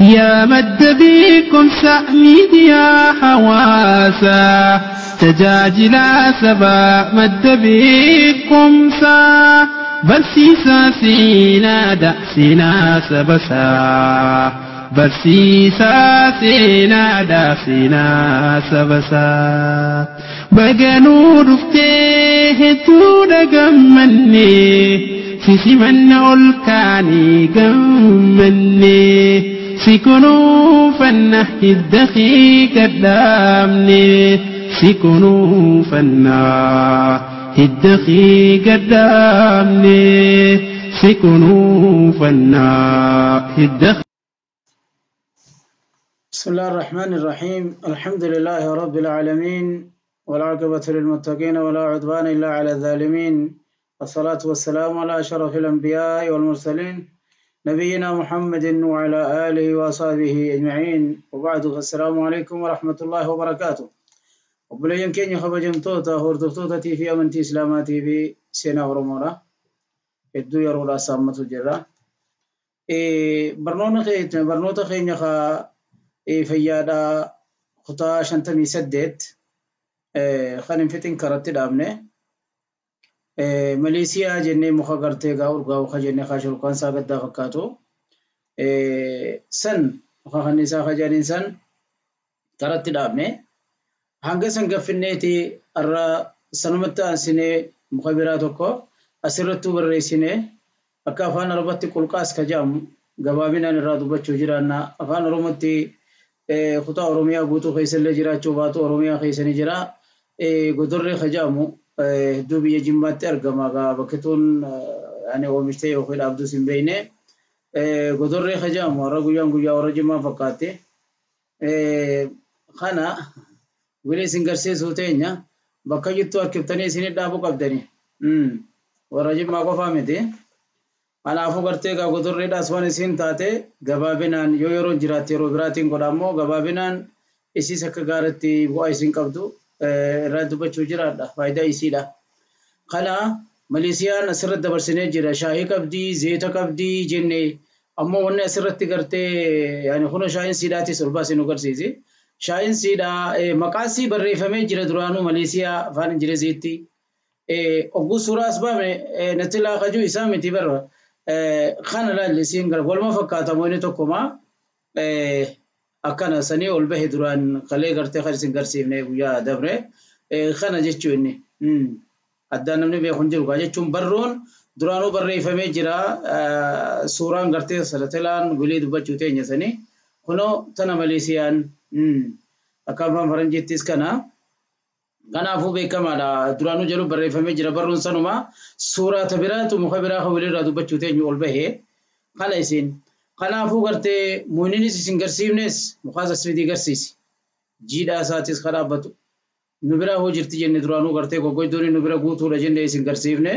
يا مد بكم miidiyaa hawaasaa tajaajila sabaa madda beekumsaa barsiisaa seenaadha seenaa sabasaa barsiisaa seenaadha seenaa sabasaa baganuu dhuftee hedduudha gammannee sisimanna ol kaanii gammannee si kunuunfanna hidda kee gadhaabne si kunuunfanna hidda kee gadhaabne si kunuunfanna hidda. بسم الله الرحمن الرحيم، الحمد لله رب العالمين، والعاقبة للمتقين، ولا عدوان إلا على الظالمين، الصلاة والسلام على أشرف الأنبياء والمرسلين، نبينا محمد وعلى آله وصحبه أجمعين، وبعد، فالسلام عليكم ورحمة الله وبركاته. Obboleeyyan keenya kabajamtoota hordoftoota TV Amantii Islaamaa TV Seenaa Oromoodha. Hedduu yeroodhaa saammatu jirra. Barnoota keenya fayyaadhaa kutaa 58 kan hin fixin karatti dhaabne. Maleesiyaa jennee muka gartee gaa urgaa'u ka jennee kaa shurkaan isaa gaddaa fakkaatu. San muka kanniisaa ka jedhaniin san karatti dhaabne. Hanga san gaffinneeti irra sanumatti aansinee muka biraa tokko asirrattuu barreessinee akka afaan Arabatti qulqaas ka jedhamu gabaabinaan irraa dubbachuu jiraanna. Afaan Oromootti kutaa Oromiyaa guutuu keessallee jiraachuu baatu Oromiyaa keessa ni jira. Godorree ka jedhamu hedduu biyya Jimmaatti argama. Bakki tun ani oomishtee yookiin dhaabdus hin beekne. Godorree ka jedhamu har'a guyyaan guyyaa warra Jimmaa fakkaatti. Kana wili isin garsiisuu teenya bakka jirtu harkiftanii isin dhaabuu qabdani. Warra Jimmaa qofaa miti. Kanaafuu gartee egaa godorreedhaas waan isin taate gabaabinaan yoo yeroo jiraatte yeroo biraatiin godha, ammoo gabaabinaan isiis akka gaariitti bu'aa isin qabdu irraa dubbachuu jiraadha, faayidaa isiidha. Kana Maleesiyaan asirratti dabarsinee jira. Shaayii qabdii, zeeta qabdii jennee, ammoo wanni asirratti gartee yaani kun shaayiin siidhaatis ol baasee nu agarsiisi. Shaayiin siidhaa maqaan sii barreeffamee jira duraanuu Maleesiyaa afaan Ingiliziitti. Ogguu suuraa as baame natti laaqajuu isaa miti barra. Kana laalli isiin gara waluma fakkaatamu inni tokkuma akkana sanii ol bahe duraan kalee gartee kan isin garsiifne guyyaa dabre kana jechuu inni. Addaan namni beeku hin jiru jechuun barruun duraanuu barreeffamee jira, suuraan gartee salatelaan wilii dubbachuu teenya sanii kunoo tana Maleesiyaan akka afaan faranjiittis kana. Kanaafuu beekamaadha, duraanuu jedhu barreeffamee jira barruun sanuma, suuraa ta biraatu muka biraa kan walirraa dubbachuu teenyu ol bahee kana isin. Kanaafuu gartee muuninis isin garsiifnes mukaas asfidii garsiisi. Jiidhaa isaatis kan dhaabbatu. Nu bira hoo jirti jenne, duraanuu gartee goggoydoon nu bira guutuudha jenne isin garsiifne.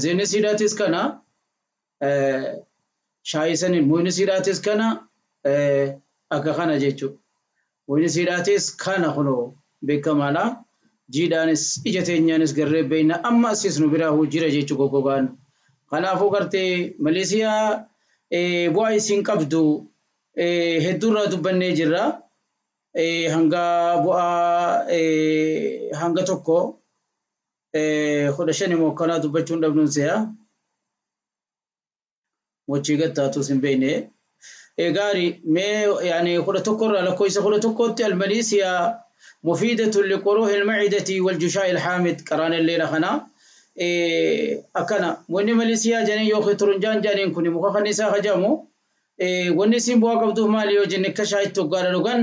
Zeenni siidhaatis kana, shaayii saniin muunni siidhaatis kana akka kana jechuudha. Muunni siidhaatis kana kunoo beekamaadha. Jiidhaanis ija teenyaanis garree beekna, amma asis nu biraa hoo jira jechuu goggogaan. Kanaafuu gartee Maleesiyaa bu'aa isin qabdu hedduurraa dubbannee jirra. Hanga bu'aa hanga tokko 15 immoo akkanaa dubbachuun dhabnuun se'a. Wachii gattaatus hin beekne. Gaarii mee yaani 11 irraa lakkoofsa 11tti الماليسيا مفيدة لقروح المعدة والجشاء الحامد قران الليلة خنا akkana wanni Maleesiyaa jedhanii yookiin turunjaan jedhaniin kun muka kanniisaa kajamu wanni isin bu'aa qabduuf maali yoo jenne, akka shaayitti hoggaadha dhugan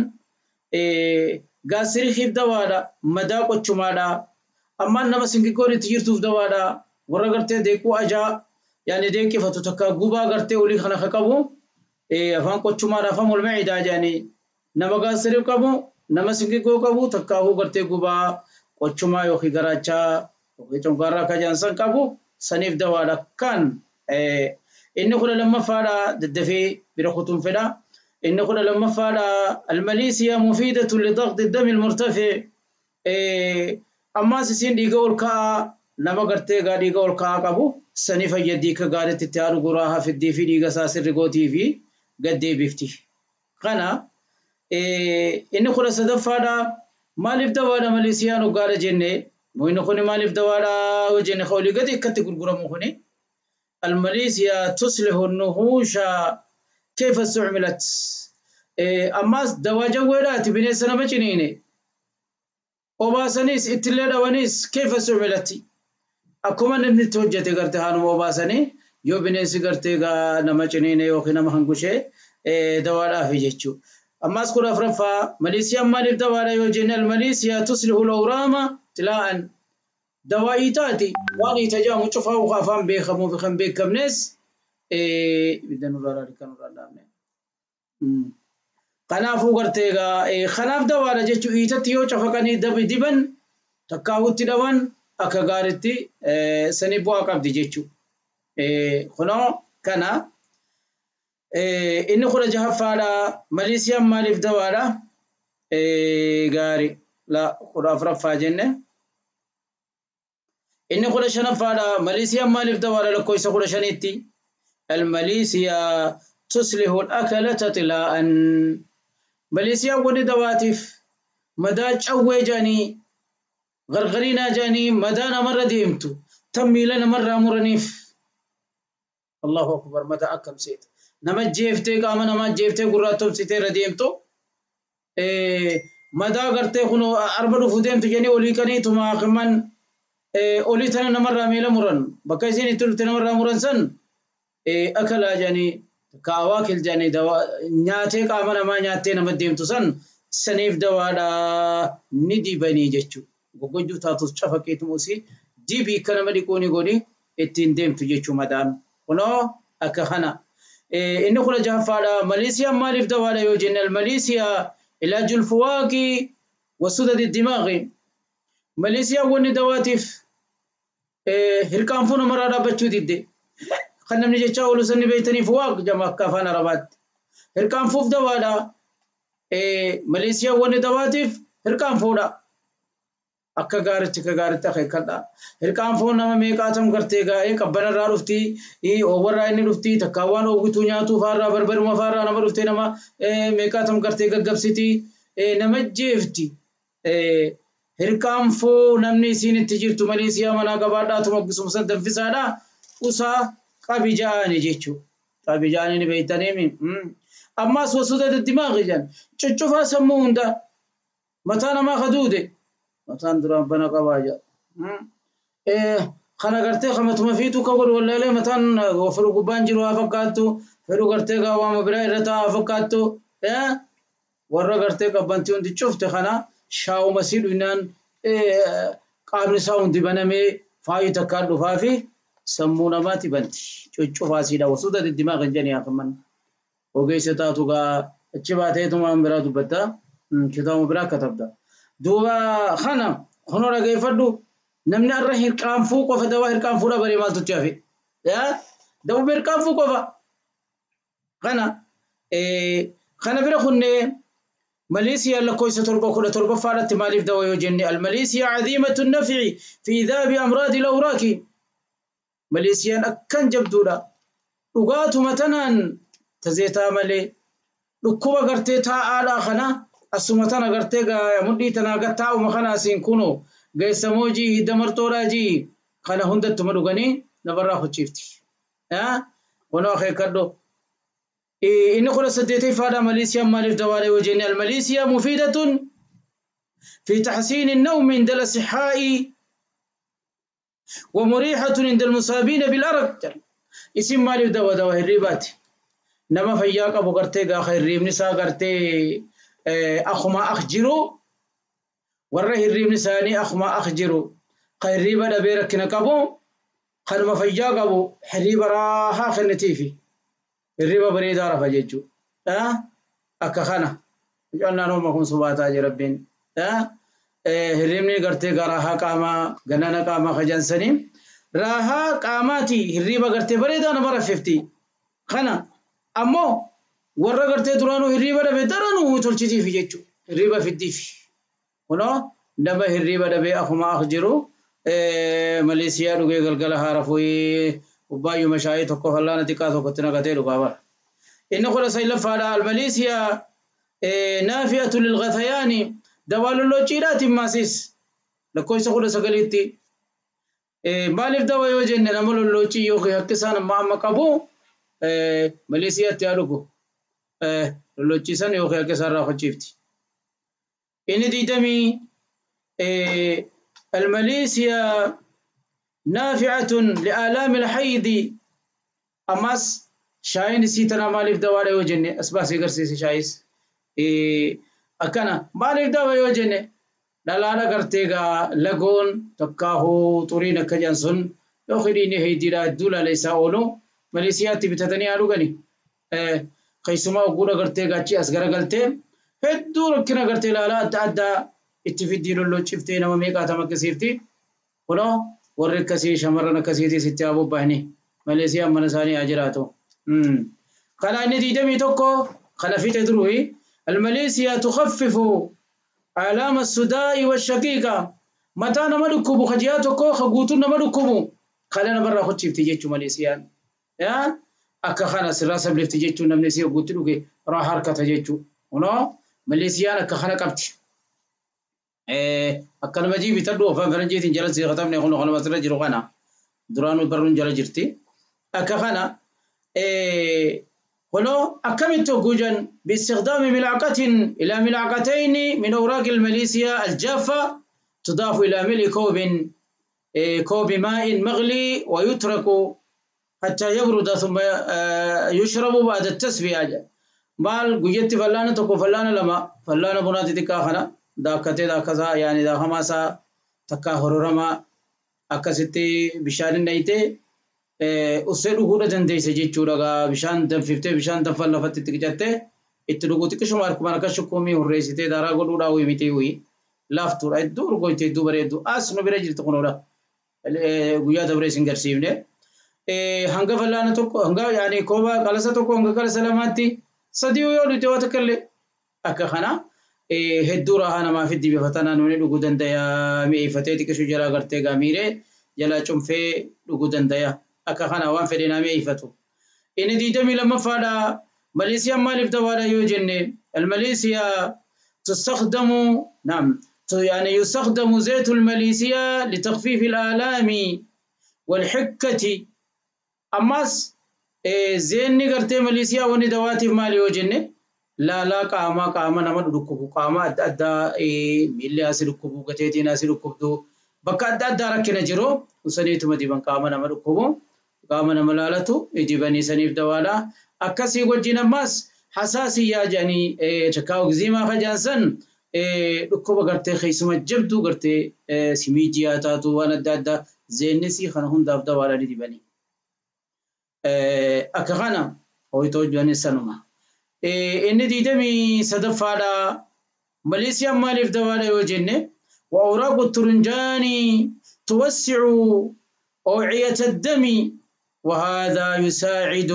gaastirikiif dawaadha, madaa qochumaadha, ammaan nama singiggoon itti jirtuuf dawaadha, warra gartee deequu ajaa yaani deeqifatu takka gubaa gartee olii kana ka qabu, afaan qochumaadha, afaan mulmacidaa jedhanii, nama gaastiriif qabu, nama singiggoo qabu, takkaahuu gartee gubaa qochumaa yookiin garaachaa yookiin congaarraa akka jaansan qabu saniif dawaadha. Kan inni 12ffaadha daddafee bira kutuun fedha. Inni 12ffaadha الماليسيا مفيدة لضغط الدم المرتفع. Ammaas isiin dhiiga ol ka'aa nama gartee gaa dhiiga ol ka'aa qabu sani fayyadii, akka gaariitti itti haadhu guraa hafiddii fi dhiiga isaa sirri gootii fi Gad deebifti. Kana inni 13ffaadha. Maaliif dawaadha Maleesiyaan hoggaadha jenne? Inni kun maaliif dawaadha jenne? Olii gadi akkatti gurguramu kuni. Almaleesiyaa tuslihu nuhuusha kayfa istucmilat. Ammaas dawaa jawweedhaati bineensa nama ciniine. Obaasaniis ittillee dhawaniis kayfa istucmilatti. Akkuma namni itti hojjete gartee haanuma obaasanii yoo bineensi gartee nama ciniine yookiin nama hangushee dawaadhaafi jechuudha. Ammaas 14ffaa Maleesiyaan maaliif dawaadha yoo jenne? Almaleesiyaa tuslihu lawraama tilaa'an. Dawaa iitaati waan iita jedhamu cufaa afaan beekamuu fi kan beekamnes ibidda nurraa kan nurraa dhaabne. Kanaafuu gartee egaa kanaaf dawaadha jechuun iitatti yoo cafaqanii diban takkaawutti dhawan akka gaariitti sanii bu'aa qabdi jechuudha. Kunoo kana inni 16ffaadha. Maleesiyaan maaliif dawaadha? Gaarii 14ffaa jenne. Inni 15ffaadha. Maleesiyaan maaliif dawaadha lakkoofsa 15tti? Almaleesiyaa tuslihu al-akalata tilaa'an. Maleesiyaan wanni dawaatiif madaa cawwee jedhanii gargariinaa jedhanii madaa namarra deemtu tan miila namarraa muraniif. Allahu akbar, madaa akkam seeta. Nama jeeftee qaama namaa jeeftee gurraattomsitee irra deemtu madaa gartee kun arba dhufu deemtu jedhanii olii qaniituma hakiman olii tana namarraa miila muran bakka isiin itti dhufte namarraa muran san akalaa jedhanii kaawaakil jedhanii nyaatee qaama namaa nyaattee nama deemtu san saniif dawaadha ni dibanii jechuudha. Goggojjuu taatus cafaqeetuma usii dibii akka nama dhiquu ni godhi ittiin deemtu jechuu madaan. Kunoo akka kana. Inni 16ffaadha. Maleesiyaan maaliif dawaadha yoo jenne? Almaleesiyaa ilaajul fuwaaqi wasudadi dimaaqi. Maleesiyaan wanni dawaatiif hirqaanfuu namarraa dhaabbachuu didde. Kan namni jechaa oolu sanni beektanii fuwaaq jedhama akka afaan Arabaatti. Hirqaanfuuf dawaadha. Maleesiyaan wanni dawaatiif hirqaanfuudha. Akka gaaritti akka gaaritti akeekkadha. Hirqaanfuun nama meeqaatam gartee gaa'ee qabbanarraa dhufti, oowwarraa inni dhufti, takkaawwan oowwituu nyaatuu faarraa barbaruma faarraa nama dhuftee nama meeqaatam gartee gaggabsiti, nama jeefti. Hirqaanfuu namni isiin itti jirtu Maleesiyaa manaa qabaadhaatuma gisuma san danfisaadha. Usaa qabi ja'ani jechuudha. Qabi ja'ani ni beektaniimi. Ammaas wasuuta diddimaaqi jedhan. Cuccufaa sammuu hunda mataa namaa kaduude. Mataan duraan bana qabaa jedha. Kana gartee kamatuma fiituu ka godhu wallaalee mataan fedhu gubbaan jiru haa fakkaattu, fedhu gartee gaawwaama biraa irra taa'aa haa fakkaattu. Warra gartee qabbantii hundi cufte kana shaawuma sii dhugnaan qaamni isaa hundi banamee faayu takkaan dhufaa fi sammuu namaatti banti. Cuccufaa siidha. Wasuuta diddimaa kan jedhanii haafaman. Ogeessa taatu gaa achi baateetumaan biraa dubbatta. Kitaaba biraa katabda. Duuba kana kunoo dhageeffadhu namni har'a hirqaanfuu qofa dawaa hirqaanfuu dhabaree maaltu itti hafe? Dawuma hirqaanfuu qofa. Kana kana bira kunnee Maleesiyaan lakkoofsa 17 17ffaadhaatti maaliif dawa yoo jenne? Almaleesiyaa cadiimatu nafci fi dhaabi amraadi lawraaki. Maleesiyaan akkan jabduudha. Dhugaatuma tanaan tazeetaa malee dhukkuba gartee taa'aadhaa kana asuma tana gartee mudhii tanaa gattaa'uma kana asiin kunoo geessamoo jii hidda martoodhaa jii kana hundattuma dhuganii namarraa hucciifti. Kunoo akeekkadhu. Inni 18ffaadha. Maleesiyaan maaliif dawaadha yoo jenne? Almaleesiyaa mufiidatun fi taxsiini النوم عند الأصحاء ومريحة عند المصابين بالأرق. Isin maaliif dawa? Dawa hirribaati. Nama fayyaa qabu gartee gaafa hirribni isaa gartee akkuma ak jiru, warra hirribni isaanii akkuma ak jiru kan hirriba dhabee rakkina qabu, kanuma fayyaa qabu hirriba raahaa kennitiifi hirriba bareedaa rafa jechuudha. Akka kana mucannaan hooma kun subaataa jira rabbiin. Hirribni gartee raahaa qaamaa ganana qaamaa kajansanii raahaa qaamaati hirriba gartee bareedaa nama raffifti. Kana ammoo warra gartee duraanuu hirriba dhabe daranuu tolchitiifi jechuudha. Hirriba fiddiifi. Kunoo nama hirriba dhabee akkuma ak jiru Maleesiyaa dhugee galgala haara fuuyee kubbaayyuma shaayii tokko fallaana xiqqaa tokkotti naqatee dhugaa bara. Inni 19ffaadha almaliisiyaa naafiyatu lilgathayaani dawaa lolloociidhaatiin maasis lakkoofsa 19tti maaliif dawa yoo jenne nama lolloocii yookiin akka isaan amma amma qabu maleesiyaatti haa dhugu lollochiisan yookiin akka isaan raafachiifti. Inni 20 الماليسيا نافعة لآلام الحيض أماس شاين سيتنا مالف دواء yoo jenne asbaasii garsiise shaayis akkana maaliif dawa yoo jenne dhalaala gartee gaa lagoon takkaahuu xuriin akka jedhan sun yookiin inni heeydiidhaa hedduu laala isaa oolu maleesiyaatti bitatanii haa dhugani. Keessumaa ogguudha gartee gaachi as garagaltee hedduu rakkina gartee laalaa adda addaa itti fiddii lolloociftee nama meeqaatama akkasiifti. Kunoo warri akkasii shamarran akkasiitis itti haa bobba'ani maleesiyaan mana isaanii haa jiraatu. Kana inni 21 kana fixe duruhi الماليسيا تخفف آلام الصداع والشقيقة متى نما دكبو خجياتو كو خغوتو نما دكبو خلينا برا خشيفتي جيتشو ماليسيان يا akka kana sirraa sablifti jechuun namni isii guutti dhuge raa harkata jechuu kunoo maleesiyaan akka kana qabdi. Akka nama jii bitadhu afaan faranjiitiin jala sii katabne kun kanuma asirra jiru kana duraanuu barruun jala jirti. Akka kana kunoo akkamitti hogguu باستخدام ملعقة إلى ملعقتين من أوراق الماليسيا الجافة تضاف إلى ملء كوب ماء مغلي ويترك حتى يبرد ثم يشرب بعد التسوية. maal guyyatti fallaana tokko fallaana lama fallaana bunaati xiqqaa kana daakkatee daakkasaa yaani daakamaa takkaa hororamaa akkasitti bishaanin dhayitee ussee dhuguudha dandeessa jechuudha. Bishaan danfiftee bishaan danfan lafatti itti qicattee itti dhuguu xiqqishuma harkumaan akka shukuumii hurreessitee daaraa godhuudhaa wayii miti wayii laaftuudha. Hedduu urgooyte hedduu bareeddu as nu bira jirtu kunuudha. Guyyaa dabree isin garsiifne. Hanga fallaana tokko hanga yaani kooba qalasa tokko hanga qalasa lamaatti sadii yoo dhute waa takka illee akka kana hedduu raahaa namaa fiddi bifa tanaan namni dhuguu danda'a mi'eeffatee xiqqishu jalaa gartee gaamiiree jalaa cunfee dhuguu danda'a akka kana waan fedhe naa mi'eeffatu. Inni 22ffaadha Maleesiyaan maaliif dawaadha yoo jenne الماليسيا تستخدم نعم يعني يستخدم زيت الماليسيا لتخفيف الآلام والحكة. أماس zeenni gartee maleesiyaa wanni dawaatiif maali yoo jenne laalaa qaamaa qaama nama dhukkubu qaama adda addaa miilli asii dhukkubu gateetiin asii dhukkubdu bakka adda addaa rakkina jiru saniituma diban qaama nama dhukkubu qaama nama laalatu dibanii saniif dawaadha. Akkasii wajjin ammas hasaasiyyaa jedhanii takkaa ogziimaa kajaansan dhukkuba gartee keessuma jabduu gartee simiijiyaa taatu waan adda addaa zeennisii kana hundaaf dawaadha ni dibanii. Akka kana hoyitoo hojjetan sanuma. Inni 23ffaadha Maleesiyaan maaliif dawaadha yoo jenne وأوراق الترنجان توسع أوعية الدم وهذا يساعد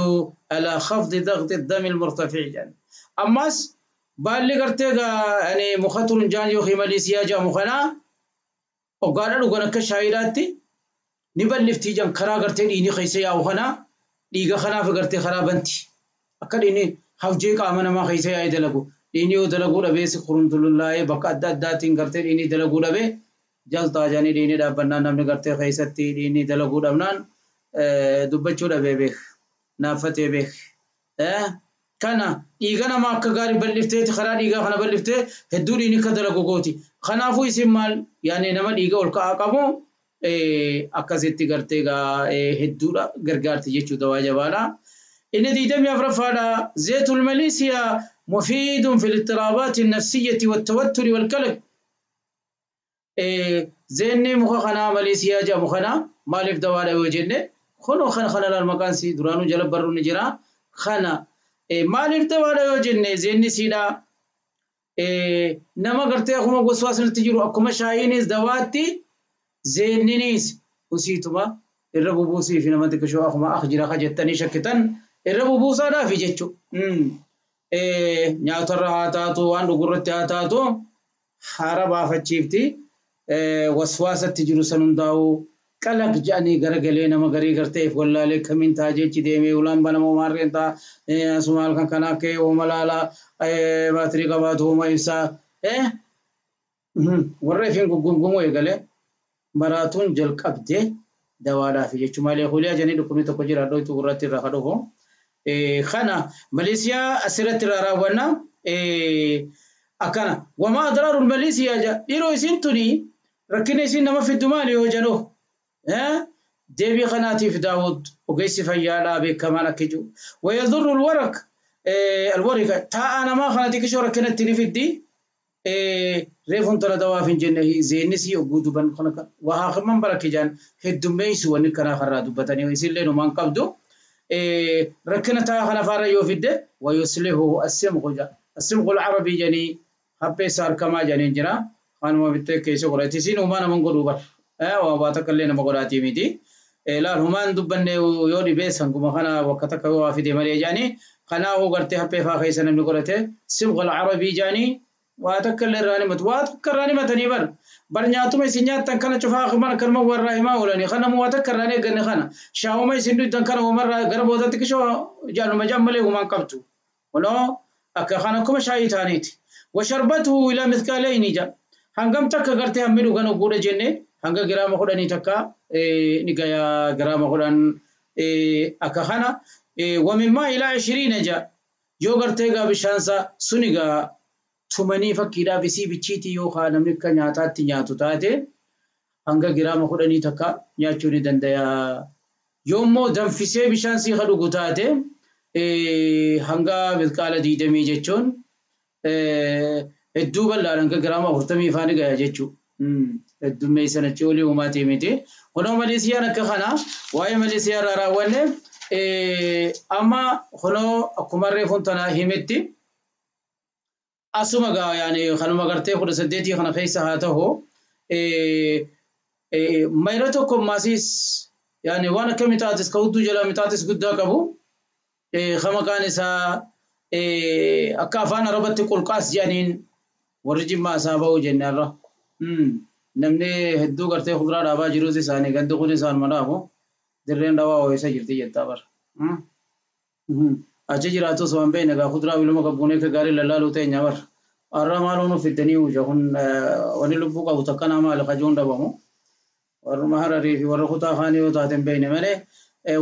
على خفض ضغط الدم المرتفع. يعني أماس بالي قرتيغا يعني مخ ترنجان يوخي ماليسيا جا مخنا وقال له قال كشايراتي نبلفتي جان كرا قرتي ديني خيسي يا وخنا dhiiga kanaaf gartee karaa banti. Akka dhiini hawjee qaama namaa keessa yaa'ee dalagu. Dhiini yoo dalaguu dhabee si quruntullaa'ee bakka adda addaatiin gartee dhiini dalaguu dhabee jaltaa jedhanii dhiini dhaabbannaan namni gartee keessatti dhiini dalaguu dhabnaan dubbachuu dhabee beek. Naaffatee beek. Kana dhiiga namaa akka gaarii bal'iftee karaa dhiigaa kana bal'iftee hedduu dhiini akka dalagu gooti. Kanaafuu isin maal yaani nama dhiiga ol ka'aa qabu akkasitti gartee hedduudha gargaarti jechuu dawaa jabaadha. Inni 24ffaadha زيت الماليسيا مفيد في الاضطرابات النفسية والتوتر والقلق. زينni muka kanaa maleesiyaa jedhamu kana maaliif dawaadha yoo jenne kunoo kana kana laal maqaan si duraanuu jala barruun ni jira. Kana maaliif dawaadha yoo jenne zeenni siidha nama gartee akkuma goswaasnitti jiru akkuma shaayiinis dawaatti zeenninis usiituma irra bubuusii fi nama xiqqishoo akkuma ak jira ka jettanii shakkitan irra bubuusaadhaafi jechuudha. Nyaatarra haa taatu waan dhugurratti haa taatu haara baafachiifti waswaasatti jiru san hundaa'u Qalaq jedhanii garagalee nama garii garteef wallaalee kamiin ta'a jechi deemee ulaan banama maarreen ta'a asuma halkan kana akka hooma laalaa baatirii qabaatu hooma ibsaa warra ifiin guggungumu eegalee maraatuun jalqabdee dawaadhaaf jechuun malee huliyaa jedhanii dhukkubni tokko jira dhoytu gurratti irraa kadhufu. Kana Maleesiyaa asirratti irraa raawwanna akkana wamaa adraarul Maleesiyaa dhiiroo isin tuni rakkina isin nama fiddu maali yoo jedhu deebii kanaatiif Daawud ogeessi fayyaadhaa beekamaan akka jiru. Wayadurru alwarak alwarika taa'a namaa kana xiqqishoo rakkina itti ni fiddi. Reefuun tola dawaaf hin jenne zeennisii ogguu duban kana waa haakiman barakke jaan heddummeessu wanni kanaa karraa dubbatanii isillee numaan qabdu. Rakkina taa'a kana faarra yoo fidde wayuslihu assimqu jaa assimqu alcarabii jedhanii hapheessa harkamaa jedhaniin jira. Kanuma bittee keessa godhati isiin uumaa naman godhuu bara. Waa takka illee nama godhaatii miti. Laal humaan dubbanne yoo dhibee sanguma kana bakka takka yoo waa fide malee jedhanii kanaafuu gartee haphee faa keessa namni godhate simqal arabii jedhanii waa takka illee irraa himatu waa takka irraa himatanii bar bar nyaatuma isin nyaattan kana cufaa mana kanuma warraa himaa oolanii kana waa takka irraa eegganne kana shaawuma isin dhugdan kana uumarraa gara boodatti qishoo jaaluma jaan malee humaan qabdu. Kunoo akka kana akkuma shaayii ta'aniiti. Washarbatuhu ilaa mithqaalayni jedha. Hangam takka gartee hammi dhugan ogguudha jenne hanga giraama 10 takka ni gaya giraama 10 akka kana wamimmaa ilaa 20 ja yoo gartee gaa bishaansa suni gaa tumanii fakkiidhaaf isii bichiitii yookaan namni akka nyaataatti nyaatu taate hanga giraama 10 takka nyaachuu ni danda'a. Yoommoo danfisee bishaan sii dhugu taate hanga mithqaala 20 jechuun hedduu bal'aan hanga giraama 40 faa ni gaya jechuudha. Heddummeessan achi olii uumaatii miti. Kunoo Maleesiyaan akka kana waa'ee Maleesiyaa irraa raawwanne amma kunoo akkuma reefuun tana himetti asuma gaa yaani kanuma gartee 18 kana keessa haa ta'u mayra tokko maasiis yaani waan akka mitaatis ka hudduu jala mitaatis guddaa qabu maqaan isaa akka afaan Arabatti qulqaas jedhaniin warri Jimmaa isaa ba'uu jenne irra. Namni hedduu gartee kuduraa dhaabaa jirus isaanii gandi kun isaan madaafu dirreen dhawaa ho'isa jirti jettaa bara. Achi jiraatus waan beekne egaa kuduraa biluma qabbuun akka gaarii lallaaluu teenya bara. Har'a maaloo nu fiddanii huja kun wanni lubbuu qabu takka nama maali kajuun dhabamu. Warruma Hararii fi warra kutaa kaanii yoo taate hin beekne malee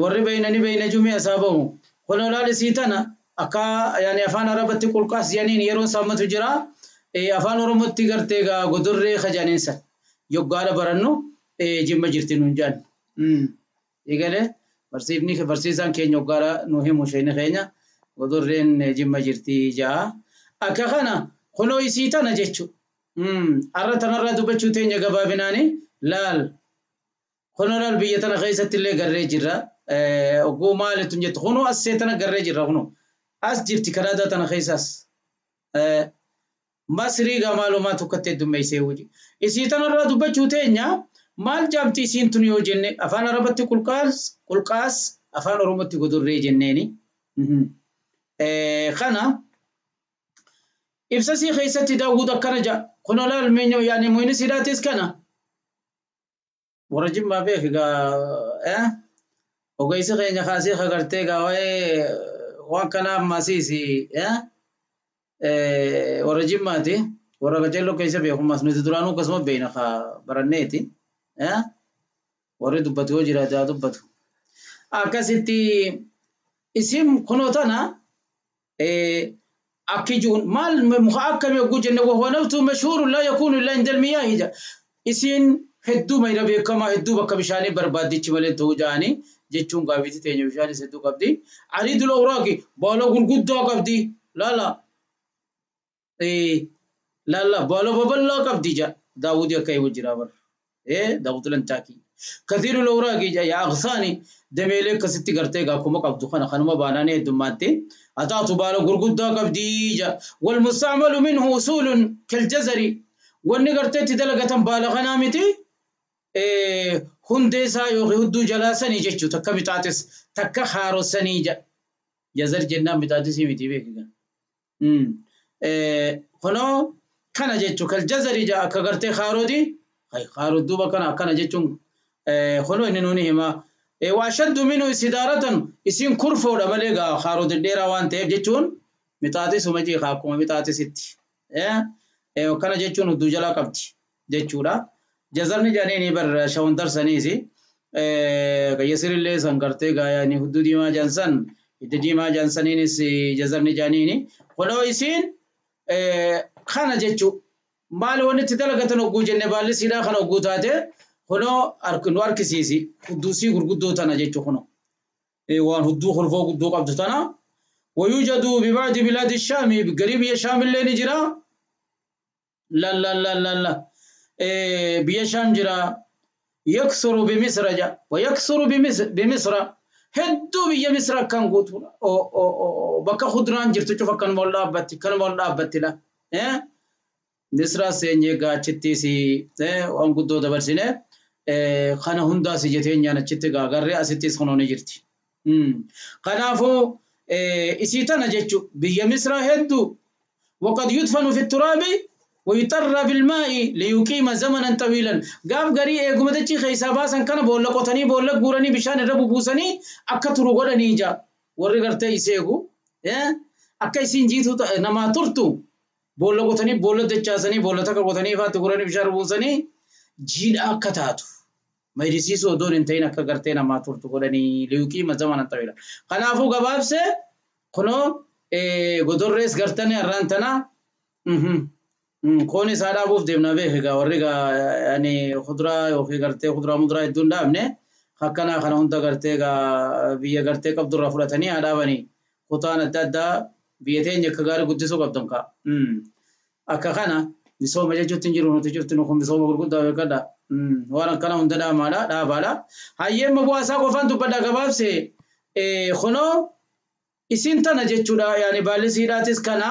warri beekne ni beekne jumee isaa bahu. Kun olaalisii tana akka yaani afaan Arabatti qulqaas jedhaniin yeroon saammatu jira. Afaan Oromootti gartee egaa godorree kajaaniinsa yoggaadha barannu jimma jirti nuun jedhan. Egalee barsiifni barsiisaan keenya yoggaadha nu himu isheen keenya godorreen jimma jirti ja'a. Akka kana kunoo isii tana jechuudha. Har'a tanarraa dubbachuu teenya gabaabinaani laal. Kunoo laal biyya tana keessatti illee garree jirra. Ogguu maalitu jettu kunoo as see tana garree jirra kunoo. As jirti Kanaadaa tana keessaas. Masrii gaa maalumaa tokkotti heddummeessee hojii. Isii tanarraa dubbachuu teenya maal jaamti isiin tun yoo jenne afaan Arabatti qulqaas afaan Oromootti godorree jenneeni. Kana ibsasii keessatti Daawud akkana jedha. Kunoo laal meenyo yaani muyni sidaatis kana. Warra Jimmaa beek egaa ogeessi keenya kaasee kagartee gaa waa'ee waan kanaa ammasiisi warra Jimmaati warra qajeeloo keessa beekumas nuti duraanuu akkasuma beekna baranneeti warri dubbatu yoo jiraate haa dubbatu. Akkasitti isin kunoo tana akki jiruun maal muka akkamii hogguu jenne wahuwa nabtu mashhuurun laa yakuunu illaa inda almiyaahi jedha. Isin hedduu mayra beekamaa hedduu bakka bishaanii barbaaddichi malee ta'uu ja'anii jechuun gaaffiitti teenya bishaanis hedduu qabdi. Ariidul awraaqi baala gurguddaa qabdi. Laala laala baala babal'aa qabdi jedha. Daawudi akka himu jira bara. Daawud lantaakii. Kathiirul awraaqi jedha yaa aqsaani dameelee akkasitti gartee akkuma qabdu kana kanuma baanaanii heddummaatti. Ataatu baala gurguddaa qabdi jedha. Wal musta'malu minhu usuulun kaljazari. Wanni garteetti dalagatan baala kanaa miti. Hundee isaa yookiin hudduu jalaa sanii jechuudha. Takka mixaatis takka haaroo sanii jedha. Jazar jennaan mixaatisii miti beekiga. Kunoo kana jechuun kaljazari jedha akka gartee haarooti. Haaroo duuba kana akkana jechuun Kunoo inni nuuni hima. Waashaddu minu istidaaratan isiin kurfoodha malee gaa haaroo dheeraa waan ta'eef jechuun mixaaxisuma jeeqa akkuma mixaaxisitti. Kana jechuun hudduu jalaa qabdi jechuudha. Jazarni jedhanii bar shawantarsaniisi. Qayyasirillee san gartee gaayanii hudduu diimaa jaansan hidda diimaa jaansaniinis jazarni jedhaniini. Kunoo isiin kana jechuu maali wanni itti dalagatan hogguu jenne baalli siidhaa kana hogguu taate kunoo nu harkisiisi hudduu gurguddoo tana jechuu kunoo waan hudduu kurfoo guddoo qabdu tana. ويوجد ببعض بلاد الشام قريب يا شام اللي نجرا لا لا لا لا لا بيا شام جرا يكثر بمصر جا ويكثر بمصر هدو بيا مصر كان قوت او او او بكا خضران جرت تشوف كان مولا بات كان مولا بات لا مصر سيني غاچتي سي وان قدو دبرسينه خنا هندا سي جتين يانا چتي غاغري اسيتي سخنوني جرتي قنافو isii tana jechu biyya Misraa hedduu وقد يدفن في التراب ويطر بالماء ليقيم زمنا طويلا gaaf garii eeguma dachii keessaa baasan kana boolla qotanii boolla guuranii bishaan irra bubuusanii akka turu godhanii ija warri gartee isii eegu akka isiin jiitu namaa turtu boolla qotanii boolla dachaasanii boolla takka qotanii faatti guuranii bishaan buusanii jiidha akka taatu maydisiisuu odoon hin ta'in akka gartee namaa turtu godhanii liyuqiima zamanan xawiila. Kanaafuu gabaabsee kunoo godorrees gartanii har'aan tana koon isaa dhaabuuf deemna beek egaa warri egaa kuduraa yookiin gartee kuduraa muduraa hedduun dhaabne akkanaa kana hunda gartee egaa biyya gartee qabdurraa fudhatanii haa dhaabanii kutaan adda addaa biyya teenya akka gaarii guddisuu qabdan ka'a. Akka kana misooma jechuutti hin jiru nuti jirtu kun misooma gurguddaa beekadha. Waan akkana hunda dhaamaadha dhaabaadha. Hayyeemma bu'aa isaa qofaan dubbadha gabaabse kunoo isin tana jechuudha yaani baalli siidhaatis kana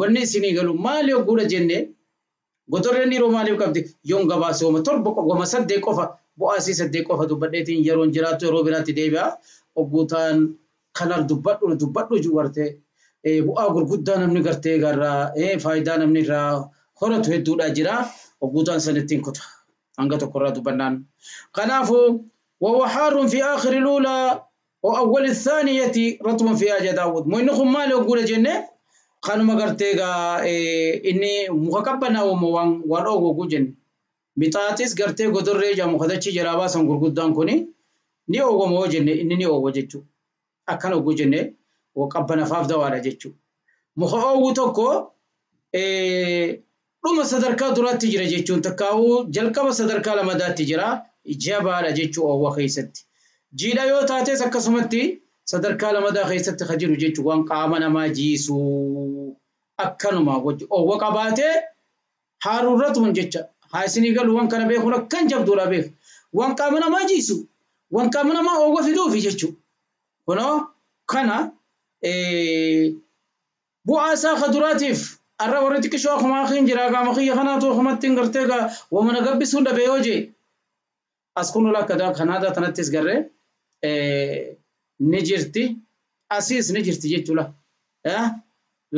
wanni isinii galu maali hogguudha jenne godorreen yeroo maaliif qabdi yoon gabaase wama 7 wama 8 qofa bu'aa isii 8 qofa dubbadheetiin yeroon jiraattu yeroo biraatti deebi'a hogguutaan kanar dubbadhu dubbadhu jiru gartee bu'aa gurguddaa namni gartee garraa faayidaa namni irraa horatu hedduudha jira hogguutaan sanittiin kuta. hanga tokkorraa dubbannaan. Kanaafuu وهو حار في آخر الأولى وأول الثانية رطب فيها جداود. مو إنه مال يقول جنة خانو مغرتيغا إني مخكبنا وموان وان جن ميتاتيس غرتي غدر رجا مخدتشي جرابا سنغور قدان كوني ني أوغو مو جنة إني ني أوغو جتشو أكن أوغو جنة وقبنا فاف دوارا جتشو مخ أوغو توكو dhuma sadarkaa duraatti jira jechuun takkaa'uu jalqaba sadarkaa lamadaatti jira jabaadha jechuu oowwa keessatti. Jiidha yoo taates akkasumatti sadarkaa lamadaa keessatti ka jiru jechuun waan qaama namaa jiisuu akkanuma oowwa qabaatee haaruurratuun jecha haa isinii galu waan kana beekuun akkan jabduudha beeku waan qaama namaa jiisu waan qaama namaa oowwa fiduufi jechuu kunoo kana bu'aa isaa ka duraatiif arra warri xiqqishoo akkuma akin jira qaama kiyya kanaatu akkumatti hin gartee gaa wamana gabbisuun dhabe yoo jee as kun lakka kanaadaa tanattis garree ni jirti asiis ni jirti jechuudha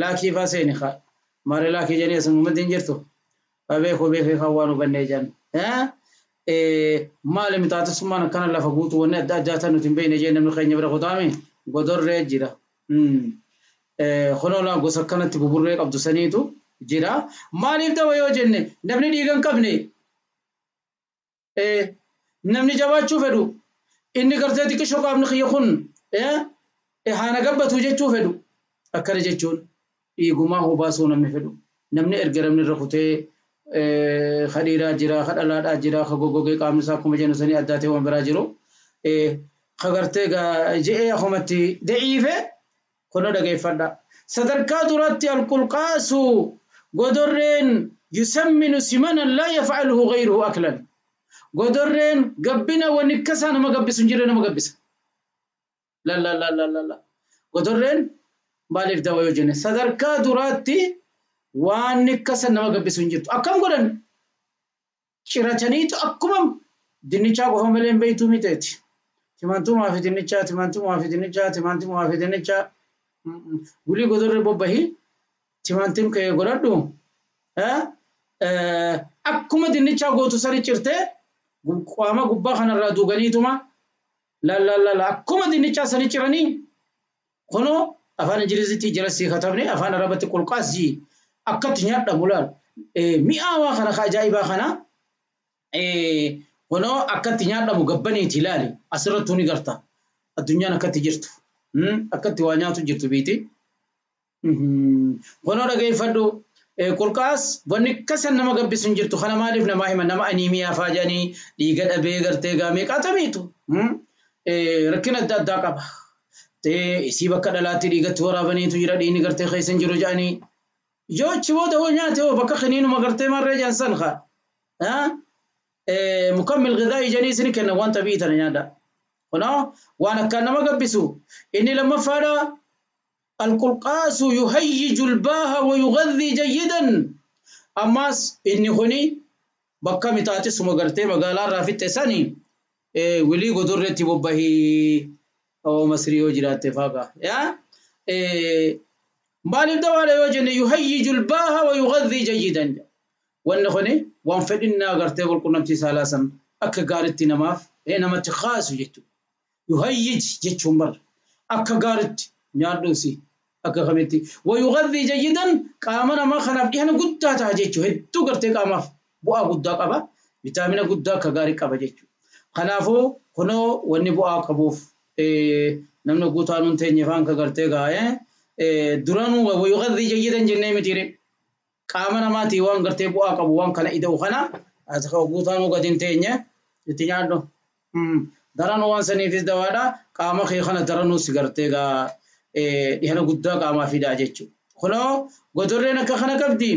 laakii faa seeni haa maaree laakii jedhanii as uummatni hin jirtu beekuu beekee kan waan hubannee jedhan maali mixaaxisummaan akkana lafa guutuu wanni adda addaa tan nuti hin beekne jee namni keenya bira kutaame godorree jira. Kunoo gosa akkanatti buburree qabdu saniitu jira. Maaliif ta'u yoo jenne namni dhiiga hin qabne namni jabaachuu fedhu inni gartee xiqqishoo qaamni kiyya kun haana gabbatu jechuu fedhu akkana jechuun dhiigumaa hubaasuu namni fedhu namni erga namni irra kutee kadhiiraa jira kadhalaadhaa jira ka goggogee qaamni isaa akkuma jennu sanii addaa ta'e waan biraa jiru ka gartee je'ee akkumatti da'iife kunoo dhageeffadha. Sadarkaa duratti alqulqaasu godorreen yusamminu simanan laa yafcaluhu gayruhu aklan. Godorreen gabbina wanni akkasaa nama gabbisu hin jirre nama gabbisa. La la la la la la. Godorreen maaliif dawa yoo jenne sadarkaa duraatti waan akkasaa nama gabbisu hin jirtu. Akkam godhan cirataniitu akkuma dinnichaa qofa malee hin beektuu miteeti. Timaantumaa fi dinnichaa, timaantumaa fi dinnichaa, timaantumaa fi dinnichaa. Gulii godorree bobbahii timaantiin kee godhadhu akkuma dinnichaa gootu sani cirtee Qaama gubbaa kanarraa duuganiituma laallaalala akkuma dinnichaa sanii ciranii kunoo afaan Ingilizitti jala sii katabne afaan Arabatti qulqaasii akkatti nyaadhamu laal. Mi'aawaa kana ka ajaa'ibaa kana kunoo akkatti nyaadhamu gabbaniiti ilaali asirrattuu ni garta. Addunyaan akkatti jirtu. Akkatti waa nyaatu jirtu biiti. Kunoo dhageeffadhu. Qulqaas wanni kasan nama gabbisu hin jirtu kana maaliif namaa hima nama aniimiyaa faa jedhanii dhiiga dhabee gartee gaamee qaatamiitu rakkina adda addaa qaba. Isii bakka dhalaatti dhiigatti waraabaniitu jira dhiigni gartee keessa hin jiru jedhanii yoo achi booda hoo nyaate hoo bakka kiniinuma gartee marree jedhan san haa mukammil ghidaa'i jedhanii isin kenna waan xabi'ii tana nyaadha. Kunoo waan akkaan nama gabbisu inni lammaffaadha. القلقاس يهيج الباه ويغذي جيدا أماس إني خني بكا متاتي سما غرتي مغالا رافت ساني ولي غدرتي ببهي أو مصري وجرات فاقا يا مالف دواله وجن يهيج الباه ويغذي جيدا وان خني وان فدنا غرتي والقنمتي سالاسا أكا غارتي نماف نما تخاس جتو يهيج جتو مر أكا غارتي nyaadhuusi akka kamitti wayughadhi jayyidan qaama namaa kanaaf dhihana guddaa ta'a jechuudha. Hedduu gartee qaamaaf bu'aa guddaa qaba. Vitaamina guddaa akka gaarii qaba jechuudha. Kanaafuu kunoo wanni bu'aa qabuuf namni guutaan hin teenye faan ka gartee gaa'ee duraanuu wayughadhi jayyidan jennee mitiire qaama namaatii waan gartee bu'aa qabu waan kana ida'u kana guutaanuu gadi hin teenye itti nyaadhu. Daranuu waan saniifis dawaadha qaama kee kana daranuu si gartee gaa dhihana guddaa qaamaa fidaa jechuudha. Kunoo godorreen akka kana qabdi.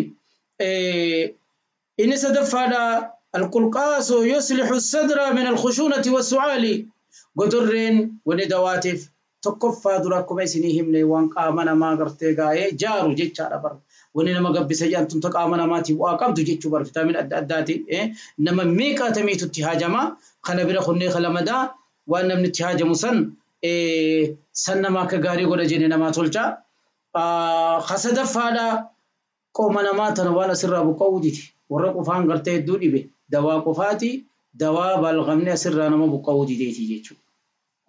Inni sadaffaadha alqulqaasu yuslihu sadra min alkhushuunati wassu'aali. Godorreen wanni dawaatiif tokkoffaa dura akkuma isinii himne waan qaama namaa gartee gaa'ee jaaru jechaadha bara. Wanni nama gabbisa jedhamtu qaama namaatiif bu'aa qabdu jechuu bara vitaamina adda addaati. Nama meeqaatamiitu itti haajama kana bira kunnee kalamadaa waan namni itti haajamu san san nama akka gaarii godha jenne namaa tolcha. Kasadaffaadha qooma namaa tana waan asirraa buqqa'uu didi. Warra qofaan gartee hedduu dhibe dawaa qofaati dawaa balqamni asirraa nama buqqa'uu dideeti jechuudha.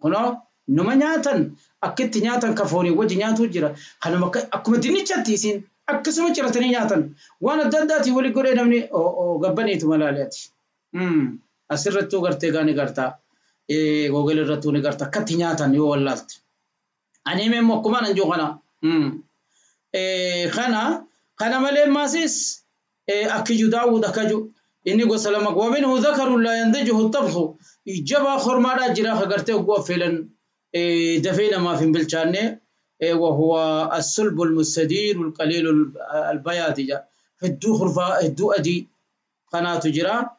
Kunoo numa nyaatan akkitti nyaatan ka foonii wajji nyaatu jira. Kanuma akkuma dinnichatti isin akkasuma ciratanii nyaatan waan adda addaatiin wali godhee namni gabbaniitu malaaleeti. Asirrattuu gartee gaani gartaa. Google irrattuu ni garta akkatti nyaatan yoo wallaalte. Ani immoo akkuma nan jiru kana. Kana malee maasis akkiju daawud akkaju inni gosa lama waminhu dhakaru laa yandajuhu tabxu jabaa hormaadhaa jira ka gartee oguu affeelan dafee namaaf hin bilchaanne وهو الصلب المستدير القليل البياض hedduu hurfaa hedduu adii kanaatu jira.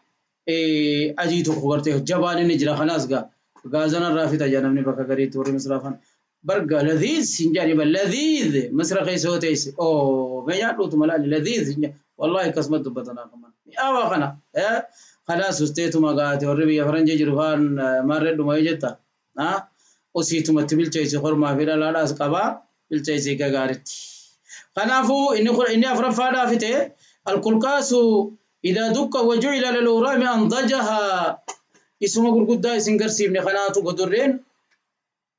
Adii tokko gartee jabaan inni jira kanaas gaa gaazana irraa fixa jaa namni bakka gariitti warri misraafan barga ladhiiz hin jedhani ba ladhiiz misra keessa yoo teesse oo mee nyaadhuutu malaali ladhiiz hin jedhani wallahi akkasuma dubbatanaa kaman mi'aawaa kana kanaas usteetuma gaate warri biyya faranjii jiru faan maarree dhuma yoo jetta osiitumatti bilcheessi hormaa fi dhalaadhaas qabaa bilcheessi gagaaritti. Kanaafuu inni afuraffaadhaa fite alqulqaasu إذا دق وجعل للورام أنضجها اسمه غرغدا اسن غرسيبني خناتو غدرين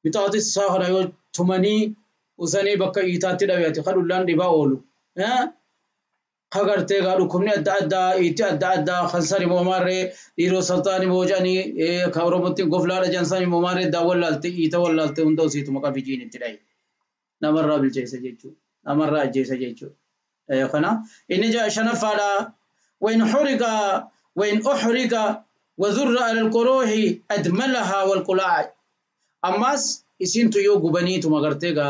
بتاعت الساهره يو تمني وسني بكا ايتاتي دبياتي خدولان ديبا اولو ها خغرتي غادو كمني ادى ادى ايتي ادى ادى خنسري موماري ديرو سلطاني موجاني كاورومتي غفلا جنساني موماري داولالتي ايتا ولالتي هندو سيتو مقابجين تلاي نمر بالجيسه جيچو نمر جيسه جيچو خنا ان جاء شنفادا وإن حرق وإن أحرق وذر على القروح أدملها والقلاع أماس إسنتو يو غبنيتو مغرتيغا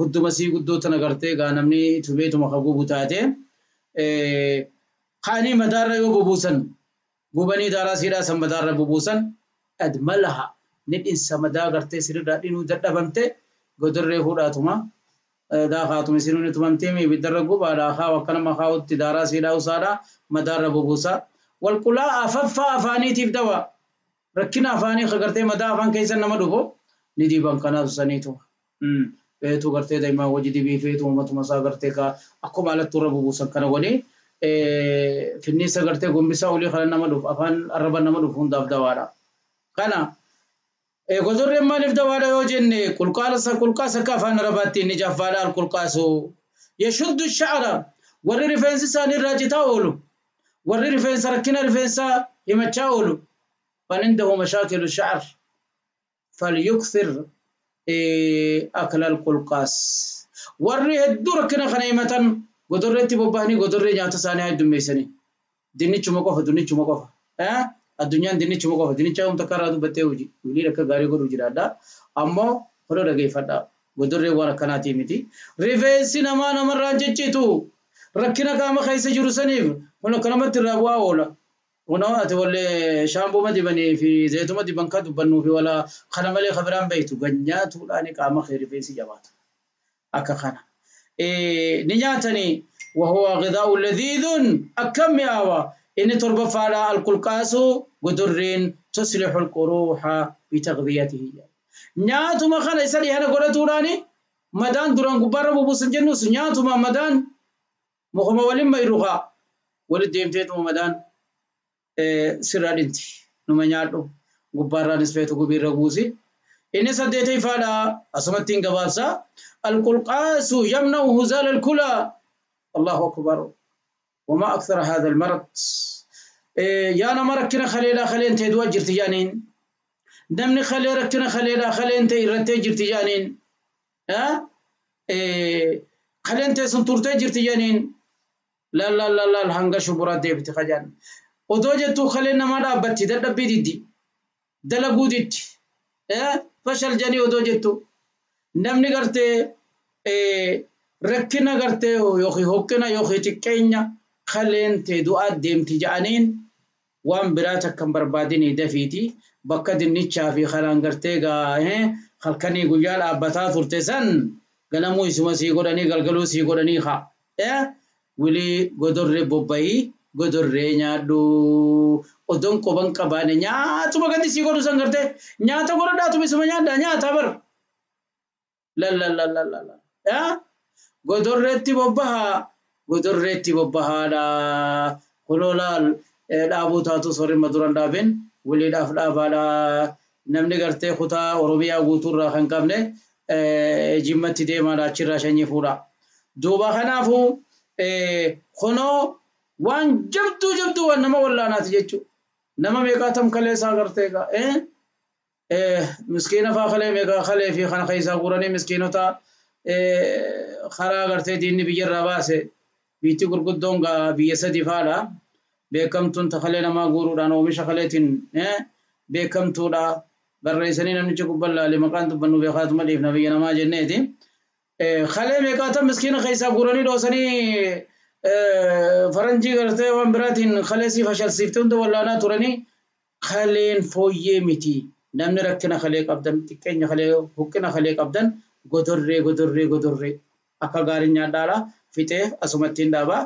هدو مسيح قدوتنا غرتيغا نمني تبيتو مخبوبو تاتي خاني مدار يو ببوسن غبني دارا سيرا سم مدار ببوسن أدملها ندين سمدا غرتي سيرا دينو ددبمتي غدره هوداتوما داخاتم سيروني تمامتي بدرغو بادا وكنما خاوت دارا سيدا وسادا مدار بوبوسا والقلا اففا افانيتيف دوا ركنا افاني خغرتي مدا افان كيسن نما دغو ندي بان سنيتو فيتو غرتي دايما وجدي بي فيتو مت مسا غرتي كا اكو مالت تربوبوسا كان وني Finniisa gartee gombisaa olii kana nama dhufu afaan arraba nama dhufu hundaaf dawaadha. Kana godorreen maaliif dawaadha yoo jenne qulqaasa akka afaan arabaatti inni jaffaadha alqulqaasu. Yashuddu sha'ara warri rifeensi isaanii irraa citaa oolu warri rifeensa rakkina rifeensaa himachaa oolu. Man indahu mashaakilu sha'ar falyukthir akla alqulqaas. Warri hedduu rakkina kana himatan godorreetti bobba'anii godorree nyaata isaanii heddummeessanii. Dinnichuma qofa dinnichuma qofa. Addunyaan dinnichuma qofa dinnicha humna takka irraa dubbattee hojii wiliin akka gaarii godhu jiraadha. Ammoo hodhoo dhageeffadha. Godorree waan akkanaatii miti. Rifeensi namaa namarraan ciccitu rakkina qaama keessa jiru saniif kun akka namatti irraa bu'aa oola. Kunoo ati wallee shaambuma dibanii fi zayituma diban kan dubbannuu fi wala kana malee kabiraan beektu ganyaatuudhaan qaama kee rifeensi jabaata. Akka kana. Ni nyaatanii وهو غذاء لذيذ أكم مئاوة إن تربة فعلا القلقاس قدر تصلح القروح بتغذيته. نياتو ما خلا يسالي هنا قولتوراني مدان دران قبارة بوبوسن جنوس نياتو ما مدان مخما ولم ما يروها ولد ديمتيتو مدان سرالنتي نما نياتو قبارة نسبيتو قبير رغوزي إن سديتي فعلا أسمتين قبابسا القلقاس يمنع هزال الكلى. الله أكبر وما أكثر هذا المرض. يا أنا مركنا خليلا خلين تدوا جرتيانين دمني خلي ركنا خليلا خلين تيرتي جرتيانين ها خلين تسنتورتي جرتيانين لا لا لا لا الهنجا شبرات دي بتخجان ودوجتو خلينا ما دابتي دبي دي دلقو دي فشل جاني ودوجتو نمني قرتي rakkina gartee yookiin hokkina yookiin xiqqeenya kaleen tee du'aa deemti ja'aniin waan biraa takkan barbaadinii dafiiti bakka dinnichaa fi karaan gartee halkanii guyyaa dhaabbataa turte san ganamuu isuma sii godhanii galgaluu sii godhanii haa wilii godorree bobba'ii godorree nyaadhu odoon qoban qabaane nyaatuma gadi sii godhu san gartee nyaata godhadhaatuma isuma nyaadha nyaata bar la la la la la la godorreetti bobbahaa godorreetti bobbahaadha kunoo laal dhaabuu taatus warri maduran dhaabin waliidhaaf dhaabaadha namni gartee kutaa Oromiyaa guutuurraa kan qabne jimmatti deemaadha achirraa shanyii fuudha. Duuba kanaafuu kunoo waan jabduu jabduu waan nama wallaanaati jechuudha. Nama meeqaatam kalee isaa gartee miskiina faa kalee meeqaa kalee fi kana keessaa guuranii miskiinota karaa gartee diinni biyyarraa baase biitti gurguddoon biyya sadi faadha. Beekamtuun takalee namaa guuruudhaan oomisha kaleetiin beekamtuudha. Barreessanii namnichi gubbaan laale maqaan dubbannu beekaatuma dhiifna biyya namaa jenneeti. Kalee meeqaatam miskiina keessaa guuranii dhoosanii faranjii gartee waan biraatiin kalee si fashalsiifte hunda wallaanaa turanii kaleen fooyyee miti. Namni rakkina kalee qabdan xiqqeenya kalee huqqina kalee qabdan godorree godorree godorree akka gaariin nyaadhaadha fixee asumatti hin dhaabaa.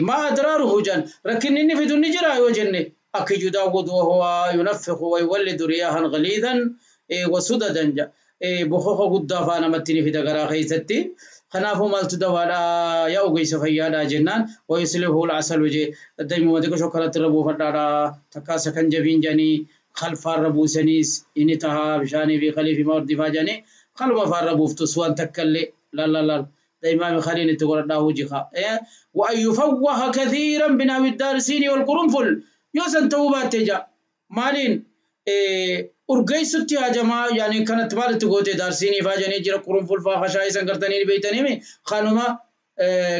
Maa adraaruhu jan rakkinni inni fidu ni jira yoo jenne akka yudaawwadu wahuwa yunaffiqu wa yuwallidu riyaahan ghaliidan wasudadan ja bokoka guddaa faa namatti ni fida garaa keessatti. Kanaafuu maaltu dawaadha yaa ogeessa fayyaadha jennaan wayuslihu al-asalu jee daa'imuma xiqqoo shokkalatti irra buufadhaadha takkaasa kan jabiin jedhanii kalfaarra buusaniis inni tahaa bishaanii fi kalii fi maordii faa jedhanii kalma faarra buuftus waan takka illee laal laal laal دائما خليني تقول الله وجهها وأن يفوه كثيرا بناوي الدارسين والقرنفل يوسن توبات تجا مالين أرجيستي يا جماعة يعني كانت مالت تقول دارسيني فاجني جرا قرنفل فاخشاي سنقرتني بيتني خانوما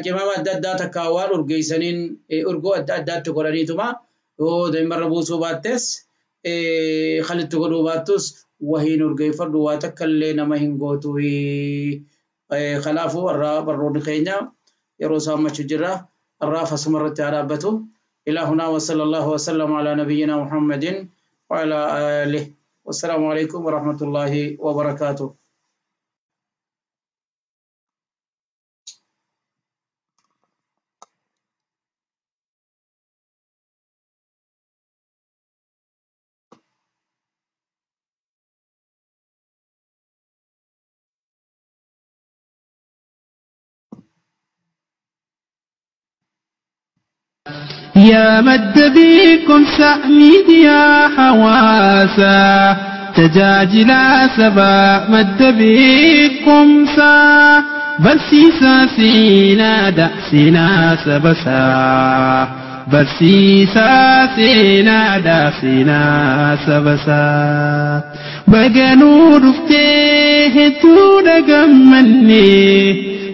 كما ما دادا تكاوال أرجيسنين أرجو أدادا تقولني تما هو دائما ربوسو باتس خلت تقولوا باتس وهين أرجي فردوا تكلنا ما هنقوتوي خلافه الرا برود خينا يروسا ما شجرة الرا فسمرت عربته إلى هنا وصلى الله وسلم على نبينا محمد وعلى آله والسلام عليكم ورحمة الله وبركاته. Yaa madda beekumsa miidiyaa hawaasaa tajaajila sabaa madda beekumsaa barsiisaa seenaadha seenaa sabasaa barsiisaa seenaadha seenaa sabasaa baganuu dhuftee hedduudha gammannee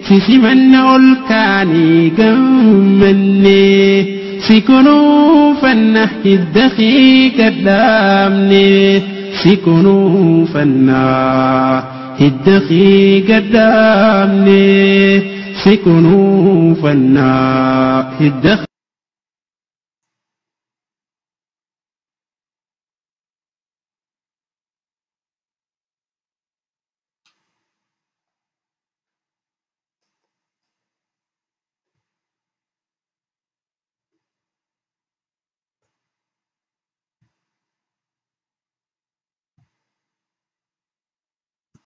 sisimanna ol kaanii gammannee si kunuunfanna hidda gadhaabne si kunuunfanna hidda gadhaabne si kunuunfanna hidda.